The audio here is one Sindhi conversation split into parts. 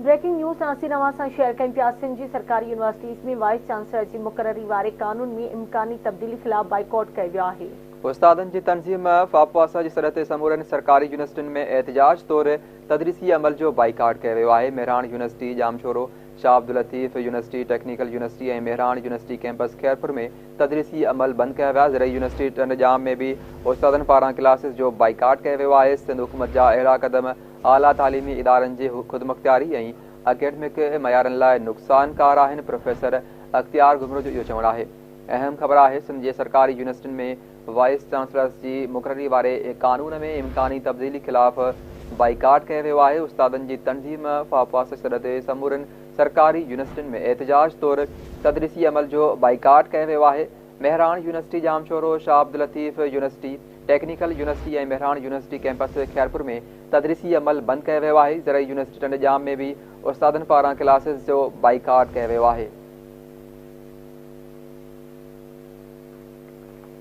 بريڪنگ نيوز اسين اوهان سان شيئر ڪيون پيا. سنڌ جي سرڪاري يونيورسٽيز ۾ وائيس چانسلر جي مقرري واري قانون ۾ امڪاني تبديلي خلاف بائيڪاٽ ڪيو ويو آهي. استادن جي تنظيم فاپواسا جي سڏ تي سمورن سرڪاري يونيورسٽين ۾ احتجاج طور تدريسي عمل جو بائيڪاٽ ڪيو ويو آهي. Mehran university Jamshoro, Shah Abdul Latif university, technical university ۽ Mehran university campus Khairpur ۾ تدريسي عمل بند ڪيا ويا. زرعي يونيورسٽي ٽنڊ ڄام ۾ به استادن پاران ڪلاسز جو بائيڪاٽ ڪيو ويو آهي. سنڌ حڪومت جا اهڙا قدم اعليٰ تعليمي ادارن جي خودمختياري ۽ اڪيڊمڪ معيارن لاء نقصانڪار آهن، پروفيسر اختيار گهمرو جو اهو چوڻ آهي. اهم خبر آهي، سنڌ جي سرڪاري يونيورسٽين ۾ وائيس چانسلرز جي مقرري واري قانون ۾ امڪاني تبديلي خلاف بائيڪاٽ ڪيو ويو آهي. استادن جي تنظيم فاپاس سڏ تي سمورين سرڪاري يونيورسٽين ۾ احتجاج طور تدريسي عمل جو بائيڪاٽ ڪيو ويو آهي. Mehran university Jamshoro, Shah Abdul Latif university, technical university ۽ Mehran university campus Khairpur ۾ تدريسي عمل بند ڪيو ويو آهي. زرعي يونيورسٽي ٽنڊ ڄام ۾ به استادن پاران ڪلاسز جو بائيڪاٽ ڪيو ويو آهي.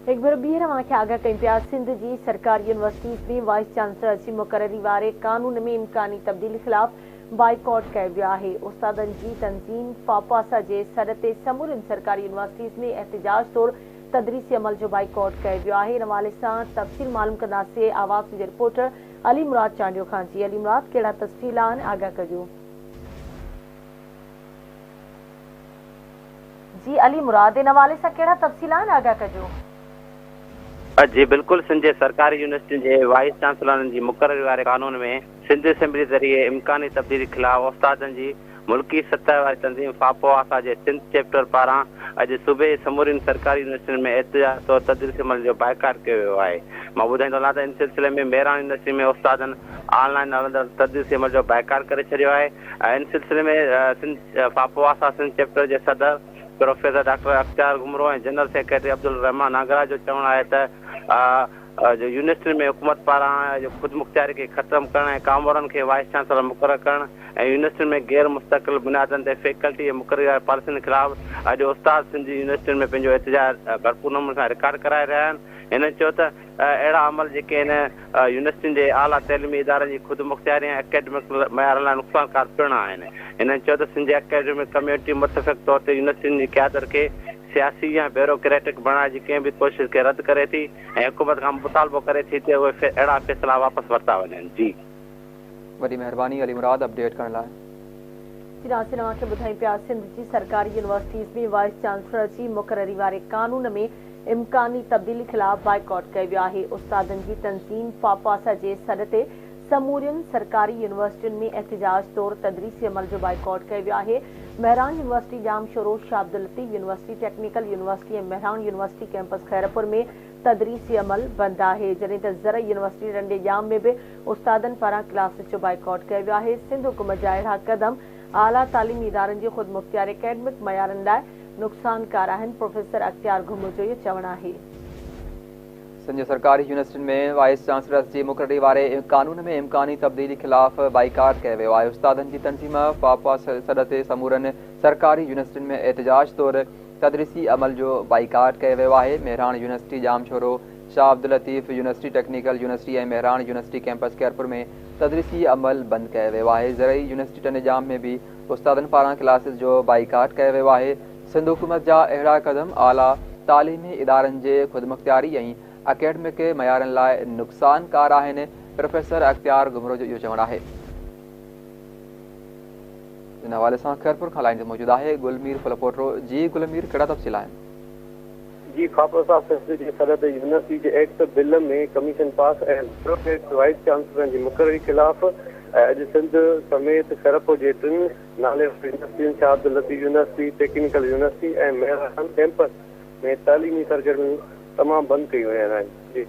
هڪ ڀيرو ٻيهر اوهان کي آگاهه ڪيون پيا. سنڌ جي سرڪاري يونيورسٽيز ۾ وائيس چانسلر جي مقرري واري قانون ۾ امڪاني تبديلي خلاف بائيڪاٽ ڪيو ويو آهي. استادن جي تنظيم فاپاسا جي سڏ تي سمورين سرڪاري يونيورسٽيز ۾ احتجاج طور تدريسي عمل جو بائيڪاٽ ڪيو ويو آهي. ان حوالي سان تفصيل معلوم ڪنداسين آواز جي رپورٽر علي مراد چانڊيو کان. جي علي مراد، ڪهڙا تفصيل آهن، آگاهه ڪجو. جي علي مراد، ان حوالي سان ڪهڙا تفصيل آهن، آگاهه ڪجو. جي بلڪل، سنڌ جي سرڪاري يونيورسٽين جي وائيس چانسلرن جي مقرري واري قانون ۾ سنڌ اسيمبلي ذريعي امڪاني تبديلي خلاف استادن جي ملڪي سطح واري تنظيم فاپواسا جي سنڌ چيپٽر پاران اڄ صوبي جي سمورين سرڪاري يونيورسٽين ۾ احتجاج طور تدريسي عمل جو بائيڪاٽ ڪيو ويو آهي. مان ٻڌائيندو هلان ته ان سلسلي ۾ مهراڻ يونيورسٽي ۾ استادن آن لائين هلندڙ تدريسي عمل جو بائيڪاٽ ڪري ڇڏيو آهي ۽ ان سلسلي ۾ سنڌ فاپواسا سنڌ چيپٽر جي صدر professor doctor Ikhtiar Ghumro ۽ general secretary Abdul Rehman Nangra جو چوڻ آهي ته يونيورسٽين ۾ حڪومت پاران خودمختياري کي ختم ڪرڻ ۽ ڪامورن کي وائيس چانسلر مقرر ڪرڻ ۽ يونيورسٽين ۾ غير مستقل بنيادن تي فيڪلٽي جي مقرري واري پاليسين خلاف اڄ استاد سنڌ جي يونيورسٽين ۾ پنهنجو احتجاج ڀرپور نموني سان رڪارڊ ڪرائي رهيا آهن. هنن چيو ته اهڙا عمل جيڪي هن يونيورسٽين جي اعليٰ تعليمي ادارن جي خودمختياري ۽ اڪيڊمڪ معيارن لاء نقصانڪار پڻ آهن. هنن چيو ته سنڌ جي اڪيڊمڪ ڪميونٽي متفق طور تي يونيورسٽين جي قيادت کي سياسي يا بيوروڪريٽڪ بڻائڻ جي ڪنهن به ڪوشش کي رد ڪري ٿي ۽ حڪومت کان مطالبو ڪري ٿي ته اهي اهڙا فيصلا واپس ورتا وڃن. جي. وڏي مهرباني علي مراد اپڊيٽ ڪرڻ لاء. جي ناظرين اوهان کي ٻڌايون پيا سنڌ جي سرڪاري يونيورسٽيز ۾ وائيس چانسلر جي مقرري واري قانون ۾ امڪاني تبديلي خلاف بائيڪاٽ ڪيو ويو آهي. استادن جي تنظيم فاپاسا جي سڏ تي سمورين سرڪاري يونيورسٽين ۾ احتجاج طور تدريسي عمل جو بائيڪاٽ ڪيو ويو آهي. Mehran university Jamshoro, Shah Abdul Latif university, technical university ۽ Mehran university campus Khairpur ۾ تدريسي عمل بند آهي، جڏهن ته زرعي يونيورسٽي ٽنڊي ڄام ۾ به استادن پاران ڪلاسز جو بائيڪاٽ ڪيو ويو آهي. سنڌ حڪومت جا اهڙا قدم اعليٰ تعليمي ادارن جي خودمختيار اڪيڊمڪ معيارن لاء نقصانڪار آهن، پروفيسر اختيار گهمرو جو اهو چوڻ آهي. سنڌ جي سرڪاري يونيورسٽين ۾ وائيس چانسلرز جي مقرري واري قانون ۾ امڪاني تبديلي خلاف بائيڪاٽ ڪيو ويو آهي. استادن جي تنظيم فاپا سڏ تي سمورن سرڪاري يونيورسٽين ۾ احتجاج طور تدريسي عمل جو بائيڪاٽ ڪيو ويو آهي. Mehran university Jamshoro, Shah Abdul Latif university, technical university ۽ Mehran university campus Khairpur ۾ تدريسي عمل بند ڪيو ويو آهي. زرعي يونيورسٽي ٽنڊ ڄام ۾ به استادن پاران ڪلاسز جو بائيڪاٽ ڪيو ويو آهي. سنڌ حڪومت جا اهڙا قدم اعليٰ تعليمي ادارن جي خودمختياري ۽ اڪيڊمڪ معيارن لاء نقصانڪار آهن، پروفيسر اختيار گهمرو جو اهو چوڻ آهي. ان حوالي سان خيرپور کان لائين تي موجود آهي گل مير ڦلپوٽرو. جي گل مير، ڪهڙا تفصيل آهن؟ جي خاپسا سنڌ جي سڏ تي يونيورسٽي جي act bill ۾ commission pass ۽ bureaucrats vice چانسلرن جي مقرري خلاف اڄ سنڌ سميت خيرپور جي ٽن نالي وارين يونيورسٽين Shah Abdul Latif university, technical university ۽ Mehran campus ۾ تعليمي سرگرميون تمام بند ڪيون ويون آهن. جي.